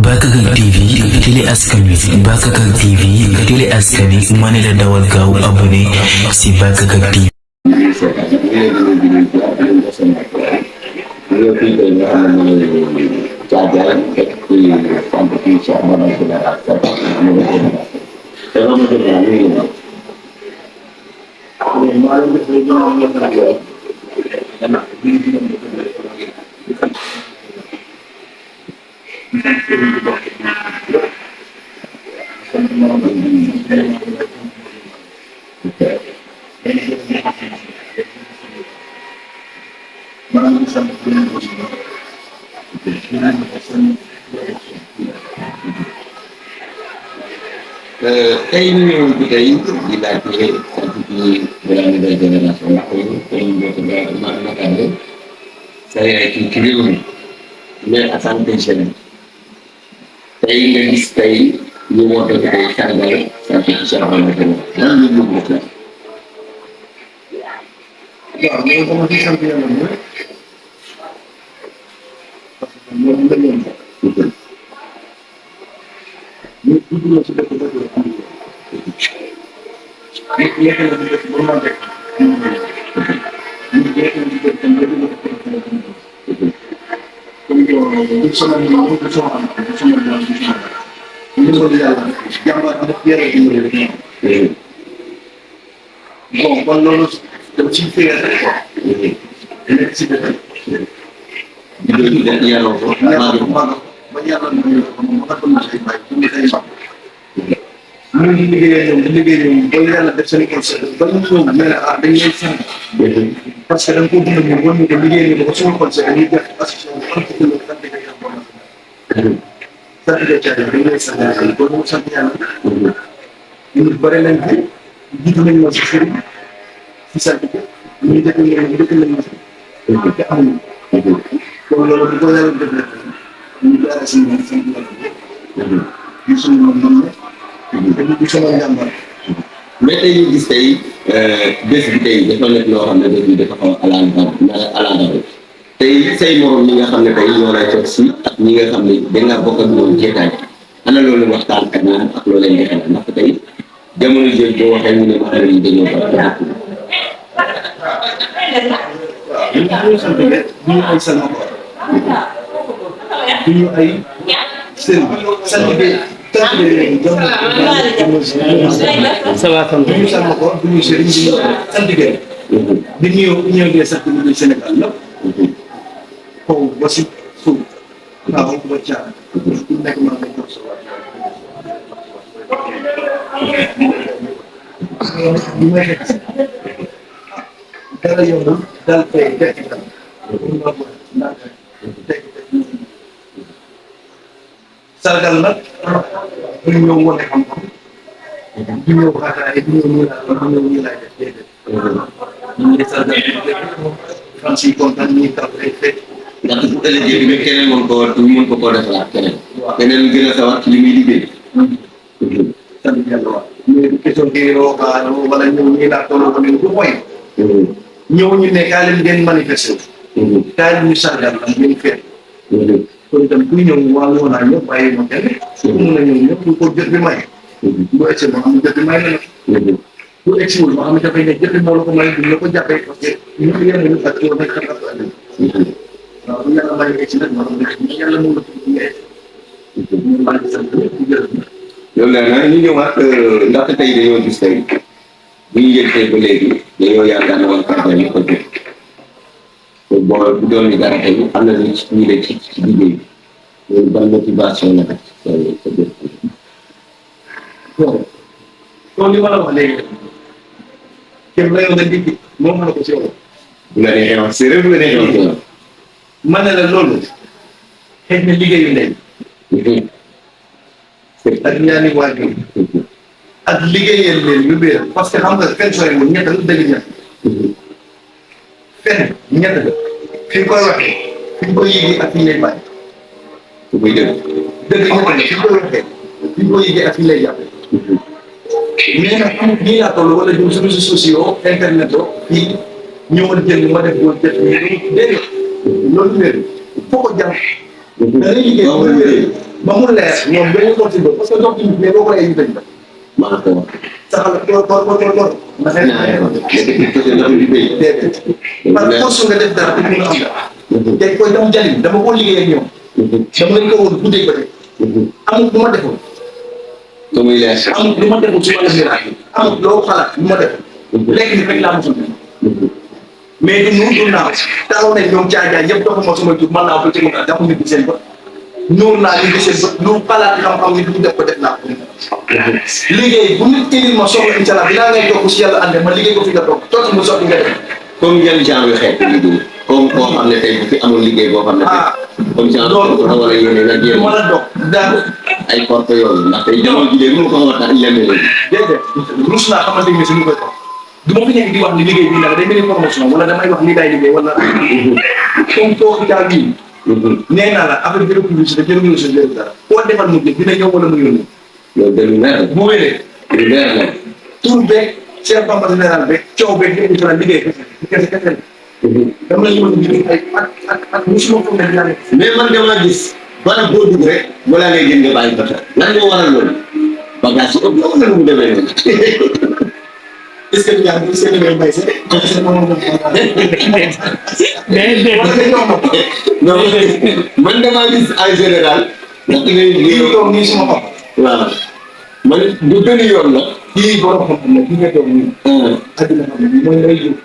Bakakak TV télé askan wi Bakakak TV télé askan wi mën la dawal gaaw abonné si Bakakak TV. Tey ñu ñëw bi tey di laajte sant ci de la nouvelle génération ndax tey mbokk ma nakaare sa yaay ci réew mi mais à santé jeune tey nga gis tey ñu woote tey sargal sant ci Cheikh Amadou lan ñu yóbbu la waaw loolu dama ci sant yàlla mooy parce que loolu la ñu ñu dugg na ci dëkk dëkk la am nit nekk na ci dëkk ba ma dëkk nit nekk na ci dëkk tam dëkk la comme du sama maam du sama am du sama maam du sama ñu ko yàlla jàmbaar def yàlla dimbali rek bon kon loolu dama ciy féer rek quoi nekk ci dëkk di yàlla ko ba yàlla nañu ko ma nga doon ci ay bay ñu ay mag ñu ngi liggéey ñoom ba yàlla def seen conseil ba ñu ñëw mais ah dañ lay sant parce que da nga ko dund ñu bon ñu ko liggéey ñu ko suñu conseil dañuy def association bu am ci lu sant nga yàlla bon sant nga ci dañ lay sant ko ñu sant yàlla ñu bari nañ fi jiitu nañ ma ci sëriñ ci sant ko ñu dëkk nañ ma ci te amuñu kon loolu bu ko yàlla def rek ñu daal si ñoom sant yàlla bi suñu moom la te ñu sama njàmbar mais tey ñu gis tey bés bi tey dafa nekk loo xam ne bés bi dafa xaw a alaandaw tey say morom ñi nga xam ne tey ñoo lay toog si ak ñi nga xam ne dangaa bokk ak ñoom jeetaay ana loolu waxtaan ak ñoom ak loo leen di xelal ndax tey jamono jël boo waxee ñu ne ma yi dañoo baax waaw ñu sant rek ñu ay sama ko ñu ay seen sant bi ça va sant ñu sama ko du ñu sëriñ di sant gën di ñëw dee sant bi Sénégal la kaw ba si suuf waaw ba caa du nekk maa ngi jox sa may dara yombul daal fay dekk tam sargal nag du ñëw wane xam-xam du ñëw xaataay du ñëw ñu laay def déedéet ñu ngi sargal fan si kontaan ñuy tax ay fekk ndax bu ëllëgee bi keneen mën ko koo defalaat keneen gën a sawar ci li muy liggéey sant yàlla wax mais du question kii rooxaano wala ñëw ñii laa tolloo ko du mooy ñëw ñu ne kaa leen ngeen manifesté kaa leen ñu sargal la ngeen feet kon itam kuy ñëw waa woo naa ñëpp bàyyi ma kenn su ko mën a ñëw ñëpp ñu ko jot bi may bu egsi moo xam ne jot bi may la nag bu egsi wul moo xam ne dafay ne jot bi moo la ko may duñ la ko jàppee parce que ñu yenn ñu ak coono nag xam waaw bu yàlla may egsi nag moo xam ne yàlla moo la ko nga egsi ñu maa ngi sant ñëpp di gërëm loolu la nag ñu ñëwaat ndaxte tey dañoo gis tey bu ñu yëg tey ba léegi dañoo yaakaar ne wala campagne yi ko jot bon bu doon ni dara tey am na lu ñu leen ci liggéey bi loolu ban motivation la rek sa biir bon kon li ma la wax léegi kenn la yow nga nit moo mën a ko si yow bu la neexee wax séeréer bu la neexee wax ma ne la loolu xëy na liggéeyu ndey ak ñaani waajur ak liggéeyal leen yu bëri parce que xam nga fenn sooy moom ñett la dëgg ñett fenn ñett la fi nga koy waxee fi nga koy yëgee ak fi ñu lay bàyyi. su koy dëgg dëgg ñett la fi nga koy waxee fi nga koy yëgee ak fi ñu lay jàppee mais nag amul nii laa toll wala jëm si réseaux sociaux internet o fii ñëwal jënd ma def loolu jëf déedéet loolu wér foo ko jàpp da ngay liggéey ba mu leer ñoom dañuy xool si bopp parce que dox bi mais boo ko lay dañ la maa ko wax. saxal lool na xëy na par force nga def dara pour mun a am dara tey koy dama jëriñ dama ko liggéey ak ñoom dama leen ko woon guddeeg ba tey amul lu ma defoon te muy leer. amul lu ma defoon su ma la amul loo xalaat lu ma def lekk ni rek laa mosul mais du nu du naaw taxaw nañ ñoom caajaay yëpp dafa ma suma jur man naa ko tegu naa jàpp nit ñi seen bët ñëw naa ñu seen bët lu xalaat xam-xam ni du def ko def naa ko liggéey bu nit indil ma soxla incha allah dinaa ngay toog si yàlla àndee ma liggéey ko fi nga toog toog mu sotti nga def comme yan genre xeet liggéey comme koo xam ne tey bu fi amul liggéey boo xam ne comme genre loolu wala yéene nga jéem ma la dog daal ay porte yooyu ndax tey jamono ji léegi mënu ko wax tax lenn léegi déedéet rus naa xamante ni suñu koy toog du ma fi nekk di wax ni liggéey bii nag day mel ni formation wala damay wax lii laay liggéey wala comme toog daal bii nee naa la affaire bi publicité jël sa jël dara koo defal mu dina ñëw wala mu yónni loolu de lu leer bu wéree lu leer la tur beeg chef bamba général beeg coow beeg léegi ñu liggéey kese dama la ñu mën a ay ak musuma ko nekk yàlla mais man dama gis bala boo dugg rek balaa ngay génn nga bàyyi ba tax lan moo waral loolu bagage yi ëpp loolu la mu demee noonu est-ce que yaa ngi seen ngay may sax non man damaa gis en général ndax da ngay lii toog nii suma papa waaw man du benn yoon la kii borom xam-xam la kii nga toog nii adduna xam ne mooy lay jóg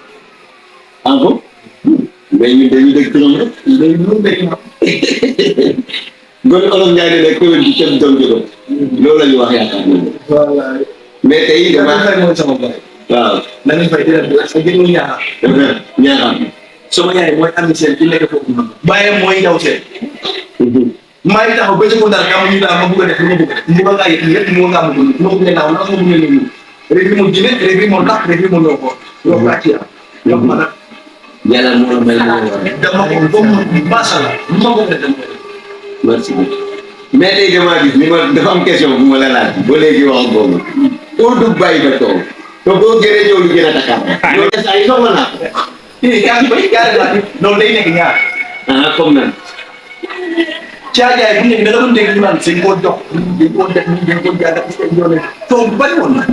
ah bon mais ñun dañuy dégg turam rek léegi lu mu dégg na gon olof Ndiaye ne ko di kenn doom jëloon loolu la ñu wax yaakaar nañu voilà mais tey dama dama fay mooy sama baay waaw na ngeen fay dina ak jëndul ñaaxam ñaaxam sama yaay mooy am seen ki nekk foofu bàyyam mooy ndaw seen maa ngi taxaw ba ci ko dara kam ñu daal ma bëgg a def li ma bëgg a def mu ba ngaa yëg lépp moo nga am ko ma bëgg a naaw na ma bëgg a ñëw rek li mu jine rek li mu tax rek li mu ñëw ko loolu laa ci am donc ma nag yàlla moo la may li nga war dama ko ba mu macha allah lu ma bëgg a def merci beaucoup mais tey damaa gis ni ma dafa am question bu ma la laaj ba léegi wax boobu pour du bàyyi ba toog te boo gënee ñëw lu gën a Dakar loolu des ay soxla naa ko yaa ngi bay yaa ngi loolu day nekk ñaar ah comme nan caajaay bu nekk da nga doon dégg ñu naan dañ koo jox dañ koo def nii dañ koo jàngat parce que ñoo ne coow bu bari woon na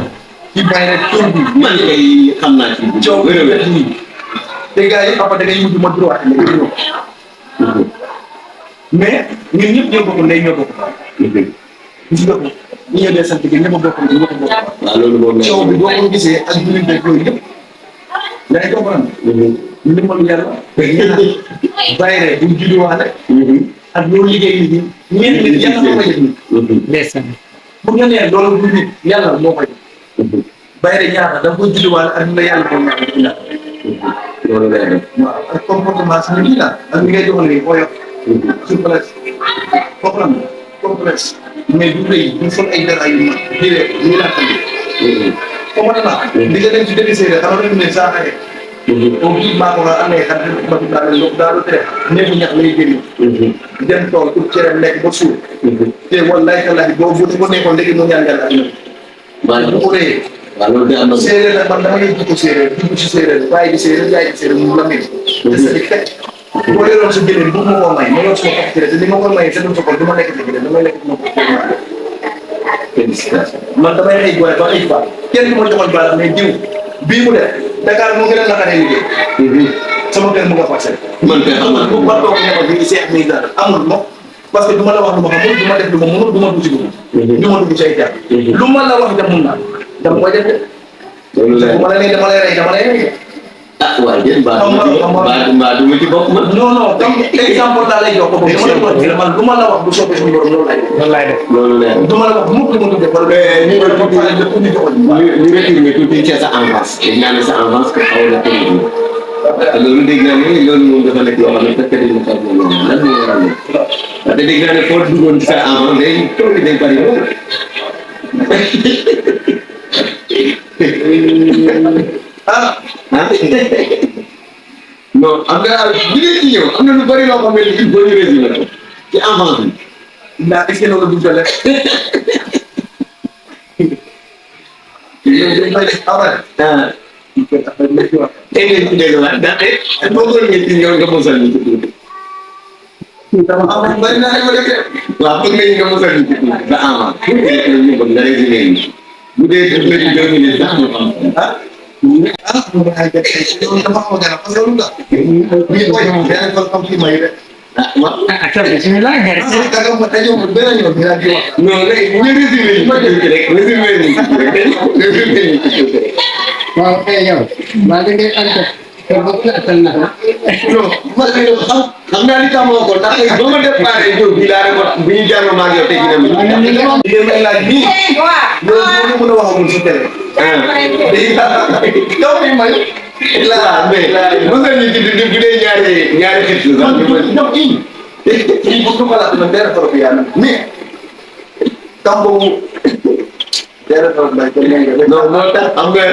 ci bàyyi rek coow bi man kay xam naa ci bu coow bi wér def nii te gars yi papa da ngay mujj ma droit la ñëw mais ñun ñëpp ñoo bokk ndey ñoo bokk gis nga ko ñu ñëw dee sant gi ñëpp a bokk ñu bokk waaw loolu moom coow bi boo ko gisee ak jullit beeg yooyu yëpp yaa ngi comprendre ndimbalu yàlla bàyyi rek bu judduwaale ak loolu liggéey nit ñi nit yàlla moo koy def nit bu nga nee loolu du nit yàlla moo koy def bàyyi rek ñaata da nga koy judduwaale ak la yàlla moo ñaata loolu lay def waaw ak comportement si nit la ak ni ngay doxalee boo yokk complexe comprendre complexe mais du rëy du sol ay dara yu mag di rek ñu laa tamit comprendre di nga dem ci dëkk séeréer xam nga ne saa xare au plus maa ko nga amee xam ne ma daal lu daal tere nekku ñax lay génn dem tool pour cere lekk ba suur te wallaay tallahi boo bu nekkoon léegi mu ñaan yàlla ak ñoom maanaam bu ko rëyee waaw loolu de am na séeréer nag man dama lay jikko séeréer dugg ci séeréer bàyyi di séeréer yaay di séeréer mu la mel te sa di fekk boo yoroon sa jëlee bu ma koo may ma yor sama capturé te li ma ko may sa dum sa du ma lekk sa jëlee damay lekk sama man damay xëy boole ba xëy fa kenn du ma joxoon baaraam mais diw bii mu def Dakar moo gën a naqaree liggéey sama kër mu nga passé man kay xam naa bu ma toog ne ko bii seex mi dara amul mo parce que du ma la wax lu ma xamul du ma def lu ma mënul du ma dugg ci dugg du ma dugg ci ay jàpp lu ma la wax itam mun naa dama koy def de loolu lay bu ma la nee dama lay rey dama lay rey ah waaye yéen mbaa du ma ci bokk man non non comme exemple laa lay jox ko boobu dama lay wax man lu ma la wax bu soobee suñu borom loolu laay def loolu lay du ma la wax mukk lu ma dugg wala ñu ñu retourné tuuti ci sa enfance dégg naa ne sa enfance que xaw na tënk te loolu dégg naa ne loolu moom dafa nekk loo xam ne fekk nañu ko moom lan moo waral loolu te dégg naa ne foo duggoon ci sa enfance day tool yi day bari lool ah non am nga bi ngeen ci ñëw am na lu bari loo xam ne il faut ñu résumé ko ci enfance bi. ndax est-ce que loolu du jëlee dañ koy def après ah tey ngeen ci dégg waat ndaxte boo ko ngeen ci ñëw nga mosal ñu ci tuuti. Tama ako, bari na kayo mag waaw bëgg nañu nga mosal ñu ci ba ama ñu bëgg nga résumé ñu bu dee def na ci 2 minutes sax ñu xam ah mu ngi ay gerte loolu dafa xaw a gën a parce que lu tax bii koy yaa ngi xam fi may rek Acca bismillah gerte. kaga ma dañoo ma benn yoon dinaa ci wax non léegi ñu résumé ñu ma def ci rek résumé ñu ci résumé ñu ci rek Waaw kay yow. Maa ngi lay ànd ak te bokk na atal na ko. non ma xam naa li tax ma ko ndax ba ma déparé jóg bi laa ko bu ñu jàll maa ngi yow tegi na mi li may laaj nii loolu mën a waxagul si télé yow mi may waaw mais mosal ñu ci bu dee ñaari xit sax ñu ma ñoom kii bu duma la man benn trop yaa mais tam boobu benn trop bay ko ngay non moo tax xam nga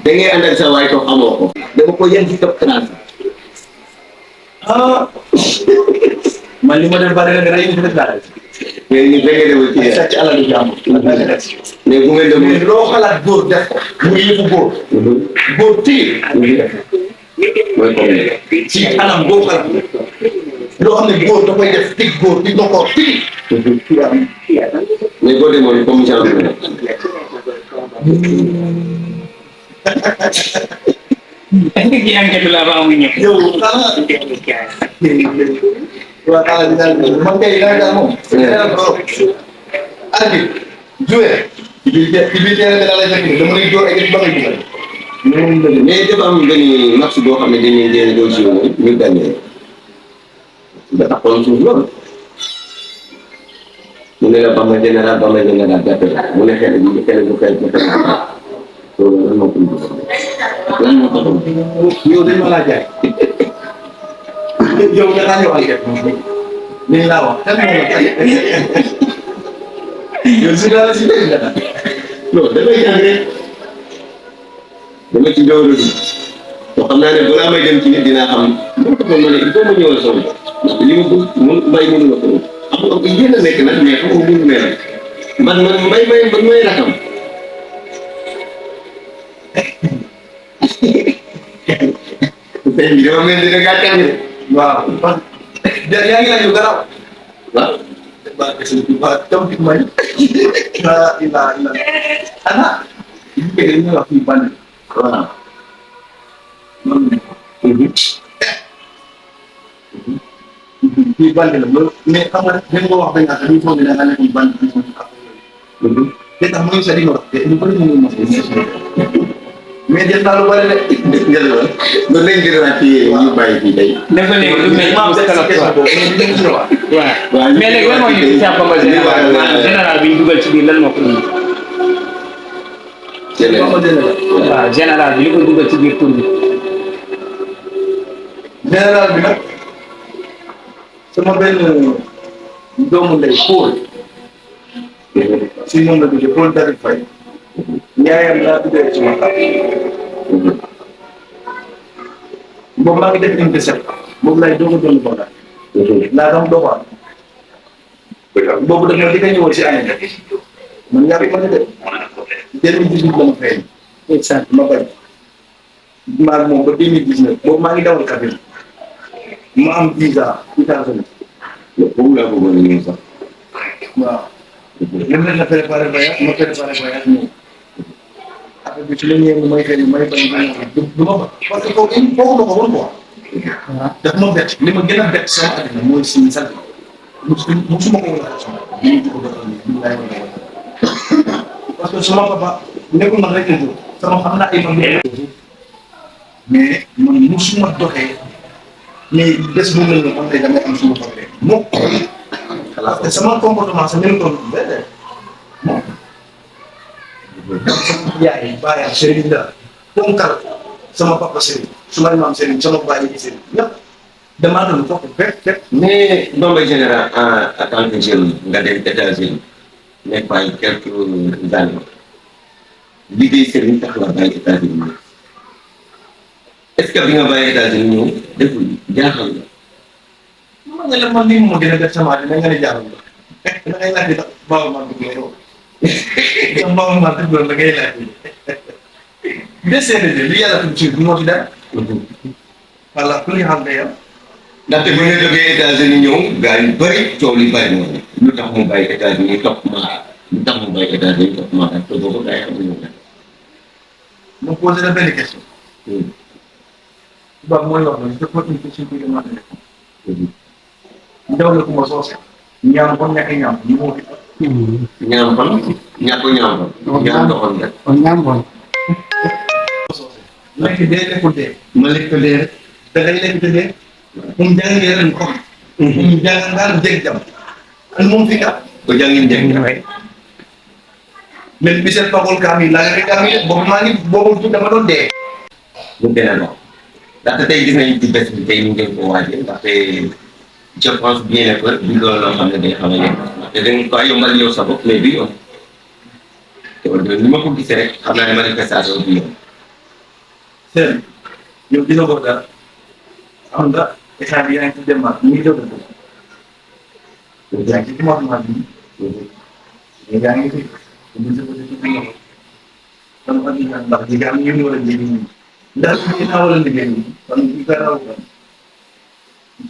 da ngay ànd ak sa waay ko xamoo ko dama ko yan ci top 30 ah man li ma def bari na rey ni def daal mais ñu da ngay dem ci sàcc alal du jàmm mais bu ngeen mais dem loo xalaat góor def ko muy yëfu góor góor tii mooy comme ci anam boo xalaat loo xam ne góor da koy def tig góor di doxoo tig mais boo demoon comme genre Est-ce que kii enquête la ba amuñ ñëpp. yow xanaa waa xanaa di daal man kay daal daal moom arbi joué ci biir terrain bi daal lay fekk dama lay door ay ba ngay dugal mais dafa am benn match boo xam ne dañuy leen doo joué ñu gagné da taxoon suuf loolu mu ne la Bamba général jàppe mu ne xel bi kenn du xel loolu lan moo ko indi lan moo taxoon yow dañ ma laa jaay yow nga daan wax li laa wax kan moo la jaay yow si daal si dégg nga daal non damay jàng rek dama ci door a to xam naa ne balaa may dem ci nit dinaa xam moo taxoon ma ne il faut ma ñëwal sama ndax li ma bëgg mun mbay mënu ma ko xam nga yéen a nekk nag mais xam nga mënu mel man mbay may rakam sëñ bi dama mel ni da ngaa tàng de waaw man yaa ngi laaj yu garaaw waaw ba ba tam ci may la ila ana ñu ko ñu wax fi ban waaw man fi ban la loolu mais xam nga dañ ko wax dañ ak ñu foog ne da nga nekk ban bi ñu ak te tax muy sa di wax te ñu bari ñu mais jël naa lu bari de ngel la loolu lañ gën a ci ñu bàyyi fii tey Dafa nekk lu mel maam ni c'est kala question boobu mais ñu ci wax waaw mais léegi lan moo ñu ci Cheikh Bamba général maanaam général bi ñu dugal ci biir lan moo ko indi. waaw général bi li ko dugal ci biir tur bi. général bi nag sama benn doomu ndey Paul si moom la tuddee Paul David Faye ñaayam laa tuddee suma xar boobu maa ngi def unité 7 boobu laay doog a doon Bonda laa doon doxal boobu dafa di nga ñëwoon si année man ñaari ma ne de 2018 la ma feeñ exact ma bañ maa ngi moom ba 2019 boobu maa ngi dawal cabine ma am visa États-Unis boobu laa bëggoon a ñëw sax waaw li mu la préparé voyage ma préparé voyage ñëw affaire bi ci la ñëwee may xëy may bañ du ma ba parce que kooku il faut ma ko woon quoi daf ma bett li ma gën a bett sama àddina mooy si sant musuma ko woon a sama ñu ko defal ni laay parce que sama papa nekkul man rek la sama xam naa ay mag mais man musuma doxee mais bés bu mel noonu man tey damay am suma problème moom parce que sama comportement sa mel toon benn moom sama yaay baayam Serigne la ponkal sama papa Serigne sumay maam Serigne sama baay yi Serigne ñëpp damaa doon fokk fépp mais Bamba général en tant que jeune nga dem États-Unis nekk fa ay quelques années liggéey Serigne tax la bàyyi États-Unis est-ce que bi nga bàyyi États-Unis ñëw deful jaaxal la. ma ne la man lii moo gën a def sama àddina nga ne jaaxal la da ngay laaj tax baaw maa dugg la yow sa baaw maa dugg la da ngay laaj desee li yàlla tudd ci moo ci dara voilà ku li xam ne yow ndaxte bu ñu jógee États-Unis ñëw gars yu bëri coow li bari na lu tax mu bàyyi États-Unis topp maa lu tax mu bàyyi États-Unis topp maa te boobu gars yi amuñu ko. ma posé la benn question. tubaab mooy wax ne dafa une question bi nga xamante ne. ndaw la ku ma soose. ñaam kon ñàkk ñaam ñu moo fi. ñaam fan ñàkk ñaam fan. ñaam doxoon rek. ñaam bon. lekk dee lekkul dee. ma lekk dee rek. da ngay lekk dee. moom jàngee ren xam. moom jàng daal dégg jam. an moom fi ka. ko jàngin jàng. même bi seen pakol kaam yi laa nga kaam yi boobu maa ngi boobu dama doon dee. bu gën a dox ndaxte tey gis nañu ci bés bi tey ñu ngi ko waajal ndaxte je pense bien que du loolu loo xam ne day xaw a yem ndaxte da nga ko yombal yow sa bopp mais du yomb te ni ma ko gisee rek xam naa ne manifestation du yomb. seen yow dina ko dara xam nga état bi yaa ngi ci démarche ñu ngi jóg a jóg. yaa ngi ci commencement bi. mais yaa ngi fi. ñu ngi jóg a jóg kon man mii ndax jigéen ñi ñu war a jëriñ ñi ndax lii naa war a liggéey ñi kon ñu koy raw kan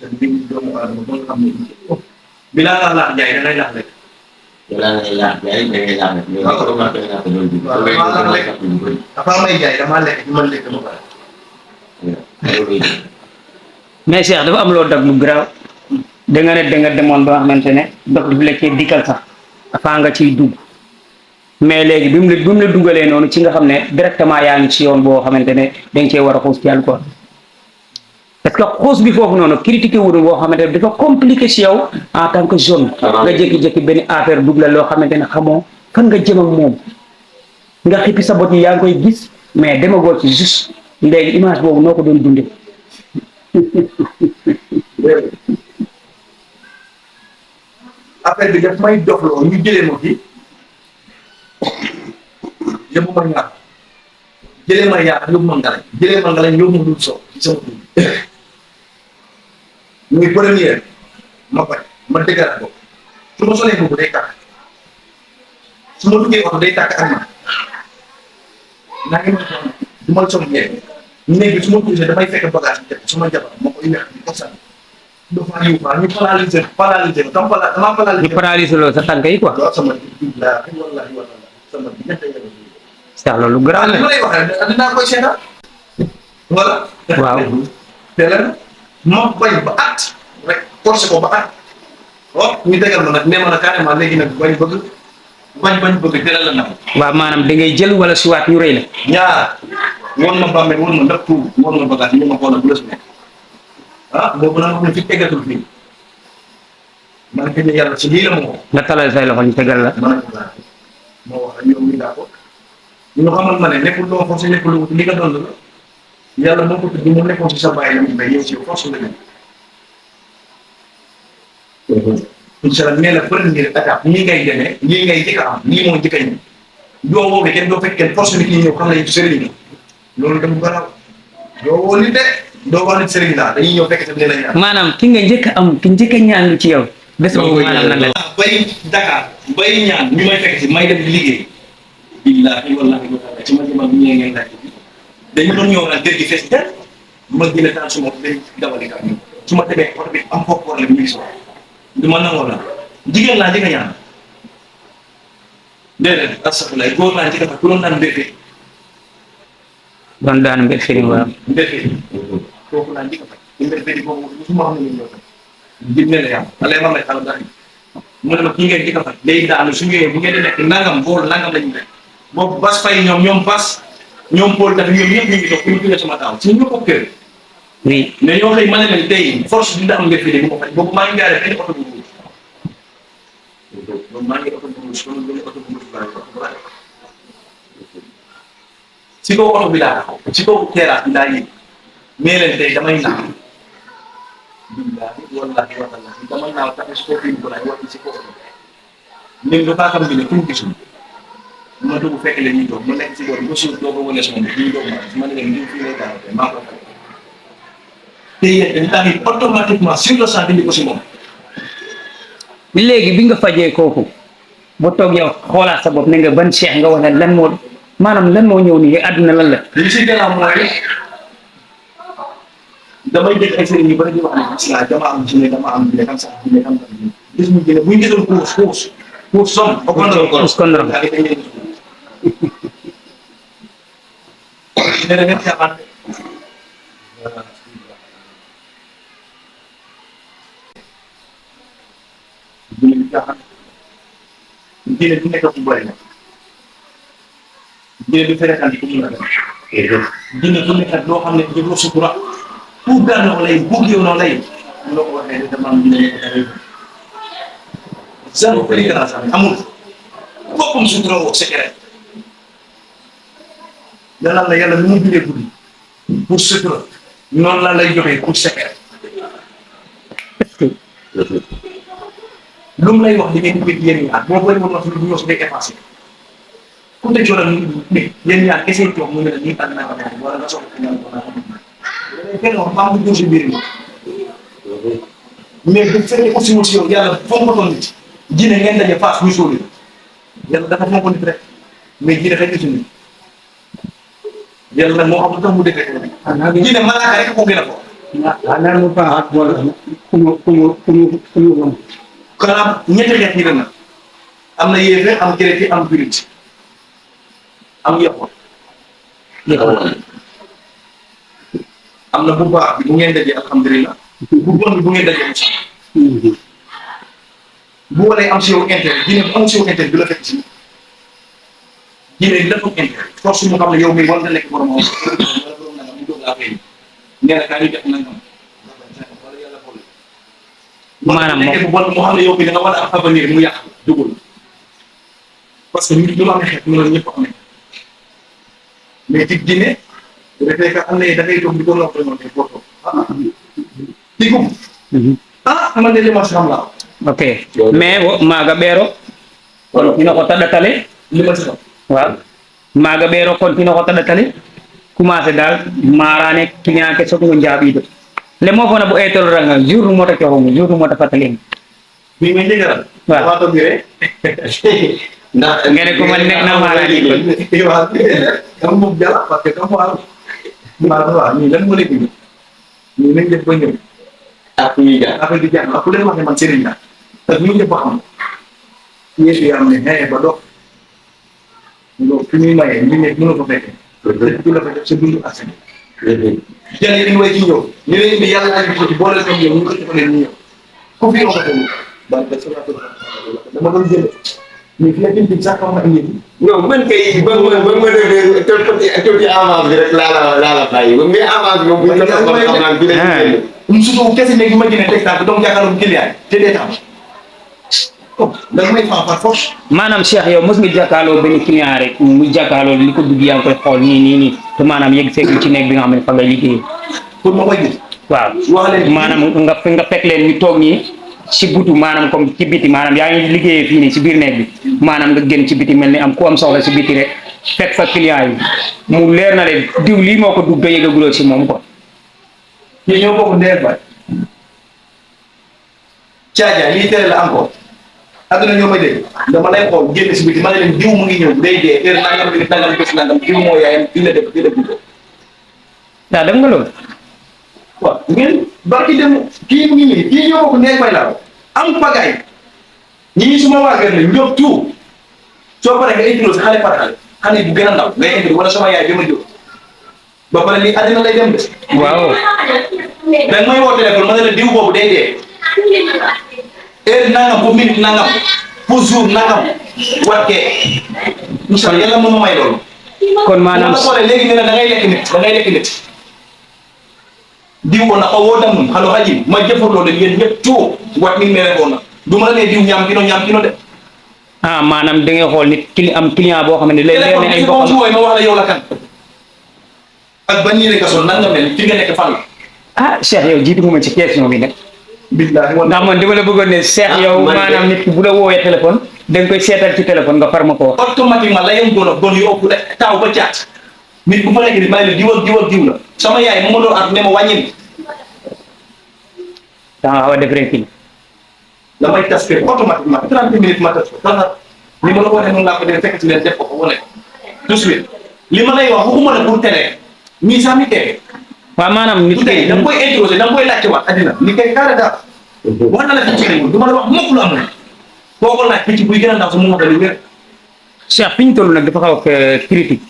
te bi doomu aadama ba nga xam ne bi laa laa laax jaay da ngay laax rek. balaa ngay laax jaay da ngay laax rek. mais waaw waaw waaw damaa lekk dafa may jaay damaa lekk ñu mën lekk ba pare. mais Cheikh dafa am loo dag lu garaaw da nga ne da nga demoon ba nga xamante ne dox bi la cee dikkal sax afaa nga ciy dugg mais léegi bi mu la dugalee noonu ci nga xam ne directement yaa ngi ci yoon boo xamante ne dañ cee war a xuus ci alcool parce que xuus bi foofu noonu critiqué wuñu boo xamante ne dafa compliqué ci yow en tant que jeune nga jékki-jékki benn affaire dugg la loo xamante ne xamoo fan nga jëm ak moom nga xippi sa bot yi yaa ngi koy gis mais demagoo ci juste léegi image boobu noo ko doon dundee. affaire bi daf may doxloo ñu jëlee ma fi yóbbu ma ñaar jëlee ma yaakaar yóbbu ma ngalañ jëlee ma ngalañ yóbbu ma dul soo ci sama dund muy première ma bañ ma dëggalaat ko su ma solee boobu day tàkk su ma duggee oto day tàkk ak man naa ngi ma du ma sol ñeent néeg bi su ma touché damay fekk bagage bi su ma jabar ma koy weex di ko sànni dafa ñu paralysé tam damaa paralysé. ñu paralysé loolu sa tànk yi quoi. waaw sama billahi wallahi wallahi sama ñette yàlla. Cheikh loolu garaaw li ma lay wax rek dinaa koy seetaan. voilà. waaw. te lan ma bañ ba at rek forcé ko ba at. oh ñu tegal ma nag nee ma nag carrément léegi nag bañ bëgg teral la nag. waaw maanaam da ngay jël wala suwaat ñu rëy la. ñaar woon ma bàmmeel woon ma ndap tuub woon ma bagage ñu ma xoolal bu la su nekk. ah boobu nag moom fi teggatul fii man fi ne yàlla si lii la moo nga talal say loxo ñu tegal la. man moo wax ak yow mii daa ko ñu xamal ma ne nekkul loo forcé nekkul lu li nga doon la yàlla moo ko tudd mu nekkoon si sa bàyyi la mu bay yow si force la ñu incha allah nee la première étape nii ngay demee lii ngay jëkk a am lii moo jëkk a ñëw yoo woowee kenn doo fekk kenn force ni kii ñëw xam nañu sëriñ la loolu dama garaw yoo woo nit de doo wax nit sëriñ laa dañuy ñëw fekk tam ne la ñaan maanaam ki nga njëkk a am ki njëkk a ñaan lu ci yow. bés boobu maanaam lan la. bay Dakar bay ñaan ñu may fekk si may dem di liggéey billahi wallahi ci ma jëmal bu ñëwee ngeen laaj dañu doon ñëw nag kër gi fees del ma gën a taal suma day dawali ka su ma demee oto bi am foofu problème ñu ngi so du ma nangoo la jigéen laa njëkk a ñaan déedéet astafurlah góor laa njëkk a fa ku doon daan mbéfee doon daan mbir firi waaw. mbéfee foofu laa njëkk a fa mbéfee di boobu musuma xam ne ñu ñoo fa jinne la yàlla alay ma may xala dara mu ne ma kii ngeen njëkk a fa léegi daal su ñëwee bu ngeen di nekk nangam bool nangam la ñu nekk boobu bas fay ñoom bas ñoom Paul tamit ñoom ñëpp ñu ngi toog ku ñu tuddee sama taaw ci ñu ko kër oui. mais ñoo xëy ma ne leen tey force dina am mbir fii de bu ma faj boobu maa ngi gaaree benn oto bu rouge boobu maa ngi oto bu rouge kon benn oto bu rouge laa yor si kaw oto bi laa taxaw si kaw terrasse bi laa yëg mais leen tey damay naaw billahi wallahi wa taala dama naaw tax si kaw kii bu laay wàcc si kaw oto bi ñun dafa xam ne fu ñu gisul ma dugg fekk leen ñuy toog ma nekk si boobu ba suuf doo ko wane sama mbir ñuy doog ma ne leen ñu fii lay taxaw maa ko fay te yéen dañu tax automatiquement sur le champ dindi ko si moom. léegi bi nga fajee kooku ba toog yow xoolaat sa bopp ne nga ban Cheikh nga wala lan moo maanaam lan moo ñëw nii àdduna lan la. li si gën a mooy damay dégg ay sëriñ yu bëri di wax ne gis naa dama am jinne xam sax jinne xam sax gis mu jinne buñ gisoon kuus som Us kondorom. ne da ngeen yaakaar jinne du nekk fu bëri nag jinne du ferekan di ko mun a def jinne du nekk loo xam ne jëloo sutura pour gàll noo lay bugg yow noo lay loo ko waxee ne dama am jinne ko dara zéro fréquence amul boppam sutura woo secret danaan la yàlla lu mu bindee guddi pour sutura noonu la lay joxee pour secret lu mu lay wax di ngeen di yéen ñaar boo bëri woon wax lu ñëw si day effacé ku te jola ni yéen ñaar kese toog mu ne la nii tànn naa ko nekk wala nga soxla ñaan ko naa kenn wax baa mu dóor si mbir mi mais bu fekkee aussi wut si yow yàlla foog nga doon nit jinne ngeen daje face muy sóoli yàlla dafa foog ko nit rek mais jinne xëy na nit yàlla nag moo xam lu tax mu defee jinne malaaka rek ko gën a ko naan mu baax ak wala kumu kanaam ñetti xeet ñi na am na yéefe am chrétien am julit am yàqu am na bu baax bi bu ngeen dajee alhamdulilah bu bon bi bu ngeen dajee aussi bu waree am si yow intérêt jinne bu amul si yow intérêt du la fekk si jinne yi dafa intérêt force mu xam ne yow mii war nga nekk borom wala borom nangam mu jóg laa fay nee na kaa ñu def nangam wala yàlla boole maanaam nekkee bu bon mu xam ne yow bi da nga war a am avenir mu yàq dugul parce que nit lu amee xeet mu ne ñëpp am nañ mais ci jinne dafay fekk am na da ngay toog di ko nopp noonu boo toog di gum man de li ma si xam laa ok mais maaga ɓeero kontino ko taɗatale li ma si xam waaw maaga ɓeero kontino ko taɗatale commencé dal marane client ke sogo njaaɓiido le mo fona bo etoloranga jour nu mota coxongo jour nu mota fataling bi may njëkkaral waaw maa toog rek ndax ngene ko man nekk na marani ko waaw dama moom jàll parce que dama waaw maanaam waaw ñii lan moo nekk nii ñii nañ def ba ñëw ak ñuy jaar affaire bi jàng ku leen wax ne man sëriñ la te bu ñu def ba xam ñeent yi am ne xëy ba dox loolu fi muy mayee ñu nekk mënoo ko fekkee du la ko def sa dundu askan jël yi way ci ñëw ñu leen indi yàlla laaj ko ci boole ko ñëw ñu ko defalee ñu ñëw ku fi ko tamit ba da sama dama doon jël mais fi la jënd sax xam nga indi non man kay ba ma defee tuuti avance bi rek laa la bàyyi ba mais avance bi moom bu ñu ko toppal xam naa bi rek surtout kese nekk ma gën a teg tànk donc jàkkaarloo client te dee tax da nga may faa par force maanaam Cheikh yow mos nga jàkkaarloo benn client rek mu jàkkaarloo li ko dugg yaa ngi koy xool nii te maanaam yegg seegul ci nekk bi nga xam ne fa ngay liggéey pour ma koy gis waaw wax leen maanaam nga fekk leen ñu toog nii ci butu maanaam comme ci biti maanaam yaa ngi liggéeyee fii nii ci biir nekk bi maanaam nga génn ci biti mel ni am ku am soxla ci biti rek fekk fa client yi mu leer na leen diw lii moo ko dugg te yëgaguloo ci moom quoi ñi ñoo bokk ndeel bay caaja lii tere la encore adduna ñoo may dégg dama lay xool génn si biti ma ne leen diw mu ngi ñëw day dee heure nangam bi nangam bés nangam diw moo yaayam fii la def fii la juddoo daa dem nga loolu waaw ngeen barki dem kii mu ngi nii kii ñoo bokk ndeel bay laa am pagaay ñii suma waa kër la ñëpp tout soo paree nga indiloo si xale par xale bu gën a ndaw ngay indi wala sama yaay bi ma jóg ba pare lii àddina lay dem de waaw dañ may woo téléphone ma ne la diw boobu day dee heure nangam bu minute nangam pour jour nangam watkee incha allah yàlla moom ma may loolu. kon maanaam la xoolee léegi ne la da ngay lekk nit da ngay lekk nit diw ko na ko woo damum xalo xaji ma jëfandoo leen yéen ñëpp tout wat ni mere woon na du ma la nee diw ñaam kino de ah maanaam da ngay xool nit am client boo xam ne lay leer ne ay téléphone mbokkam ma wax la yow la kan ak ban ñii kasoon nan nga mel fi nga nekk fan la ah Cheikh yow jiitu nga ma ci question bi nag billahi ndax man dama la bëggoon ne Cheikh yow maanaam nit ki bu la woowee téléphone da nga koy seetal ci téléphone nga far ma ko wax automatiquement la yam doon yu ëpp de taaw ba caat nit bu fa nekk ni may la diw ak diw la sama yaay mu ma doon at ne ma wàññil danga xaw a def rek kii damay tas ko automatiquement 30 minutes ma tas ko dara ni ma la ko waxee noonu laa ko dee fekk ci leen def ko wane tout de suite li ma lay wax waxuma la pour télé mi sax mi télé waaw maanaam nit du tey da nga koy introsé da nga koy laajte waat addina li kay kaara daal wax na la fi ci du ma la wax mukk lu amul koo ko laaj picc buy gën a ndaw sa mu wax lu wér Cheikh fi ñu toll nag dafa xaw a critique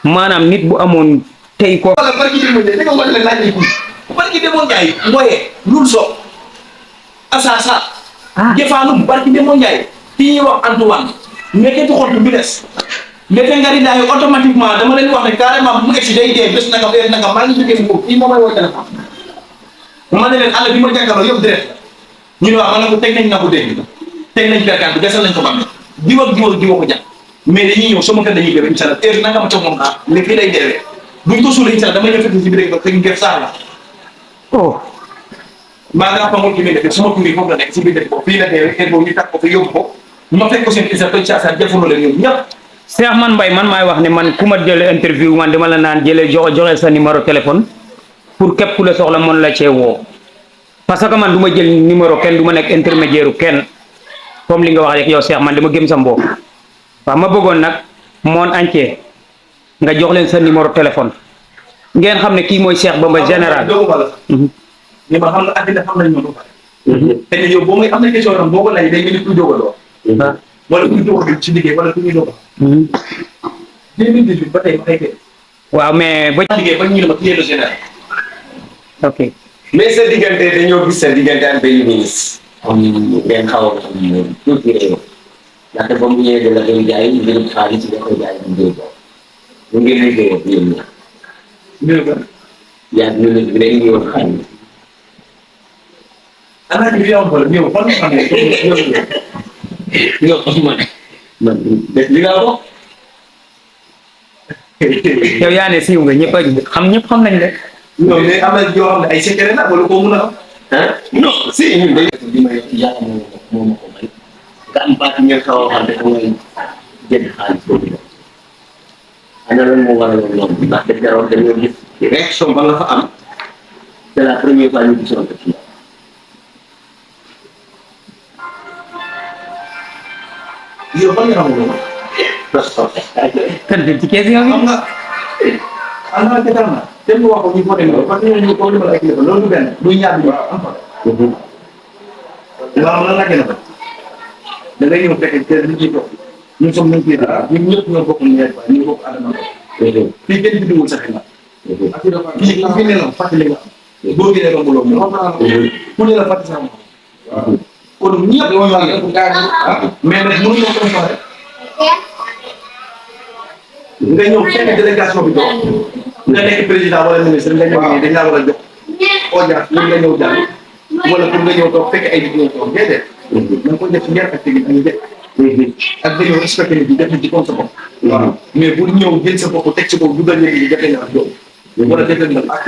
maanaam nit bu amoon tey ko wala barki démb de nga wala laaj ni barki démb Njaay mboyee lul so asasa jëfaanum barki démb Njaay kii ñuy wax Antoine nekkati xontu bi des ndete ngari daay automatiquement dama leen wax ne carrément bu mu egsi day dee bés naka heure naka maa ngi jógee foofu kii moo may woo téléphone ma ne leen àll bi ma jàkkaarloo yëpp direct ñu ne waaw ma ne ko teg nañ na ko dégg teg nañ perkaan bi desal nañ ko bam diw ak diw ak diw ko jàpp mais dañuy ñëw sama kër dañuy def incha allah heure nanga ma toog moom xaar ne fii lay deewee buñ ko suulee incha allah damay ñëw fekk si biir ba fekk ngeen saar la oh maa nga xamul ki muy def sama tur yi foofu la nekk si biir dëkk boobu fii la deewee heure boobu ñu tàkk ko fi yóbbu ko ma fekk ko seen isa toj caasaan jëfandoo leen ñoom ñëpp Cheikh man Mbaye man maay wax ne man ku ma jëlee interview man dama la naan jëlee joxe sa numéro téléphone pour képp ku la soxla mën la cee woo parce que man du ma jël numéro kenn du ma nekk intermédiaire kenn comme li nga wax rek yow Cheikh man dama gëm sa mbokk waaw ma bëggoon nag monde entier nga jox leen sa numéro téléphone ngeen xam ne kii mooy Cheikh Bamba général. doogu wala ni ma xam nga àddina xam nañ ma ba pare te ne yow boo muy am na question tam boo ko lay day mel ni kuy dogaloo wala kuy dogal ci liggéey wala ku ñuy dogal 2018 ba tey ma xëy waaw mais ba liggéey ba ñu ne ma clé de général ok mais sa diggante dañoo gis sa diggante ak benn ministre comme ngeen xaw a xam tuuti réew ndaxte ba mu ñëwee dina koy jaay mbirum xaalis da koy jaay am déw mu ngi liggéey ak yéen ñaar ñu ba yaa ministre bi dañuy ñëw xaalis ana ci yow wala ñëw fan xam ne yow man def li nga wax yow yaa ne siiw nga ñëpp a xam nañ rek. non mais am na yoo xam ne ay secret nag wala koo mun a am ah non si ñun dañuy li may yàlla moo ma ko may nga am baat ngeen xaw a xam ne da ngay jënd xaalis boobu la ana lan moo waraloon loolu ndaxte keroog dañoo gis réaction ba nga fa am c'est la première fois ñu gisoon ko ci yow fan nga xam loolu kan ci question bi. xam nga am na tegal na te mu wax ko ñu voté loolu parce que ñu ko limal ay kilifa loolu du benn du ñaar du am fa waaw lan la gën a ba da ngay ñëw fekk te ñu ciy toog ñun som nañ koy ñun ñëpp ñoo bokk ñeent ba ñu bokk adama fii kenn biddiwul sa xel fii ku fi ne la fàttali nga am boo génnee romb loolu moom ku ne la fàttali sa moom kon ñëpp ñoo mais nag mënuñu ko comparé nga ñëw fekk délégation bi doon nga nekk président wala ministre nga ñëw nii dañ laa war a jox audience pour nga ñëw jàng wala pour nga ñëw toog fekk ay nit ñëw toog déedéet da nga ko def ci njëriñ ak tegin ak njëkk ak nga ñëw respecté nit ñi def ci comme sa bopp waaw mais bu ñëw jël sa bopp teg ci bopp dugal léegi jafe na ak yow wala defal na ak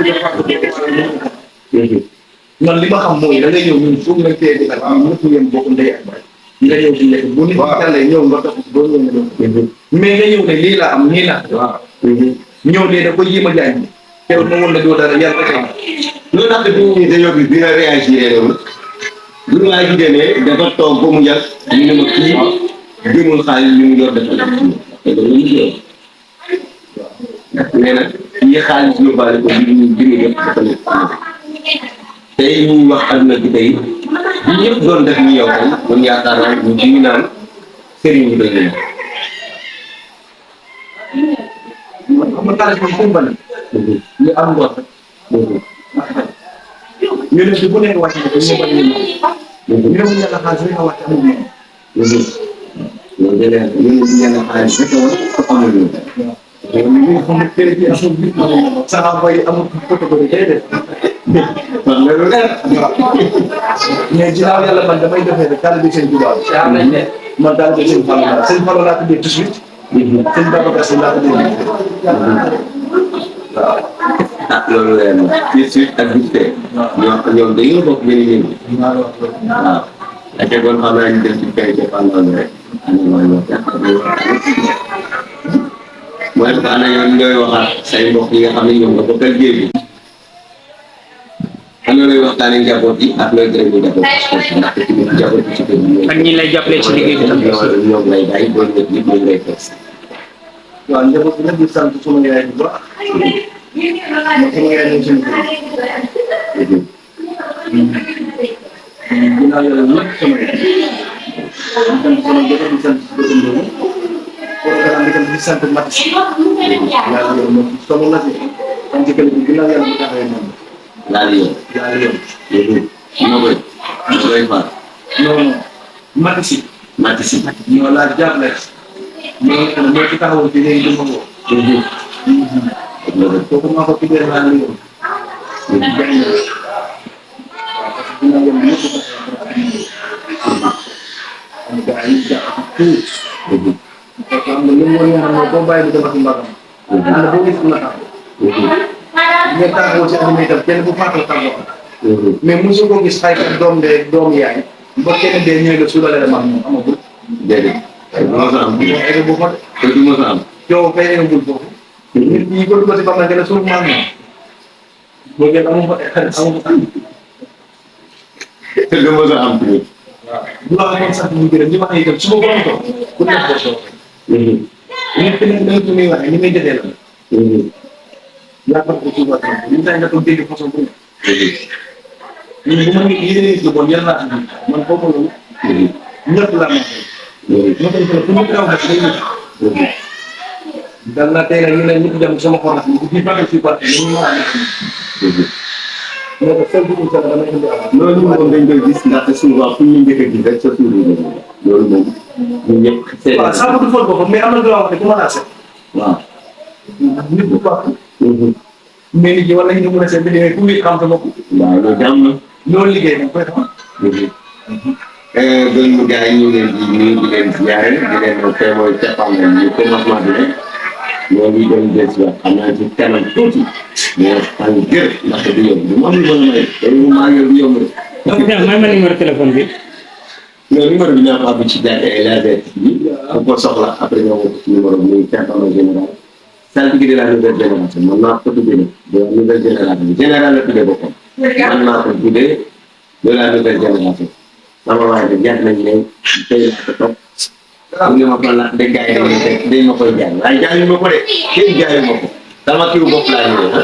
man li ma xam mooy da ngay ñëw ñun foog nga téye di ak ñëpp ngeen bokk ndey ak baay nga ñëw ci lekk bu nit ñi tàllee ñëw nga topp boo ñëw nga ñëw mais nga ñëw ne lii laa am nii laa waaw ñëw ne da ko yéem a jaay teew ma woon la doo dara yàlla rek la loolu ndaxte bi ñu dañoo gis bi nga réagir loolu lu waa ji demee dafa toog ba mu yàgg ñu ne ma kii jëmul xaalis li mu yor dafa def te loolu ñu yow ndax nee na kii xaalis yóbbaale ko bi ñu def dafa nekk tey ñuy wax àdduna bi tey bi ñëpp doon def ni yow tey man yaakaar naa ñu ci naan sëriñ bi doy nañu xam nga xaalis moom fu mu bëri ñu am ngor ñu ne si bu nekk wàcc na ko ñu bëri ñu ne mu yàlla xaalis rek a wàcc amul moom loolu de leer ñu ne ñenn xaalis rek a war a amul ñu ñu xam ne tey jii amul nit saxaaba yi amul catégorie déedéet wax nga lu leer mais ginnaaw yàlla man damay defee rek taalibe Sëñ Tuubaa man taalibe Sëñ Fallu laa Sëñ Fallu laa tuddee 18 Sëñ Babacar Si laa tuddee waaw ah loolu leer na ci suite ak vite fait ñoom dañoo bokk benn yëngu waaw ak kon xam naa ñu dem ci kay dépendant rek mooy ko ana yoon ñooy waxaat say mbokk yi nga xam ne ñoom nga bokkal géej gi am na looy waxtaanee njaboot yi ak looy gërëm njaboot ndaxte ci biir njaboot bi ci kër gi ak ñi lay jàppale ci liggéey bi tam. ñoom lay bàyyi doon nit ñi ñoom lay fekk waaw njaboot bi nag di sant suma yaay bu baax sama yaay ñëw suñu kër ginnaaw yàlla lépp sama yaay dem sama jëkkër di sant dëkkam boobu programme bi tam di sant Matis yàlla yow moom sama na si am jëkkër bi ginnaaw yàlla bu taxawee moom laal yoon. yàlla yow moo koy faar. non non Matis màcc si. ñoo laa jàppale moo ci taxawal ci léegi dama ko kooku maa ko tuddee naa la yow gañ na waaw parce que ginnaaw yàlla ñëpp am gars yi jàpp ci tuut parce que am na lu mu war a ñaan boo bàyyi bu dama ci mbagam am na boo gis na taxaw nga taxawoo ci animé itam kenn bu faatoo taxaw mais mosu ko gis xaykat doom de doom yaay ba kenn dee ñëwee nga suulale la maam moom amagul déedéet. du mos a am. moo egg bu fa de te du mos a am. yow kay eggagul foofu nit ñi ko dugal si bam na gën a suul maam moom boo gën amu fa amu fa te du mos a am tamit. waaw bu la waxoon sax mu gërëm li ma itam su ma ko doon toog ku nekk ko toog nit ki nag dañu muy waxee ni may jëlee la yaa xam ko suuba trop li tax nga toog dégg façon bu ne ñun bu ma nit yéene lu bon yàlla naa am man foofu loolu ñëpp laa ma ma koy fële fu ñu daw def day ñëpp dal na tey nag ñu ne ñëpp dem sama xol bu di fàtte si parti ñu ma mais que seul bu sa dama indi ala loolu moom dañ koy gis ndaxte souvent fu ñu njëkk a gis rek sa suuf yi loolu moom ñun ñëpp seet waaw sax du fóot boppam mais am na droit wax ne ku mën a seet waaw. nit bu baax mais nit ñi war nañu mën a seet bi demee ku ngi xam sa bopp waaw loolu jàmm na. loolu liggéey da nga koy xam gën gars yi ñu ngi leen di nuyu di leen ziare di leen témoin cappaangal ñu commencement bi rek loolu yi doon des wax xam naa ci kanam tuuti mais xam gër ndaxte du yomb du mu am lu mën a may dañu maa ngi du yomb rek. may ma numéro téléphone bi. loolu numéro bi ñaa ko àgg ci laser bi ku ko soxla après nga woo ci numéro bi muy cappaangal général saltige de la nouvelle génération man naa ko tuddee de la nouvelle génération général la tuddee boppam man naa ko tuddee de la nouvelle génération sama waay de jaar nañ ne tey laa ko topp bu ngi ma ko la de gars yi dañ ma koy jaay waaye jaayu ma ko de kenn jaayu ma ko sama kiw bopp laa ñëwee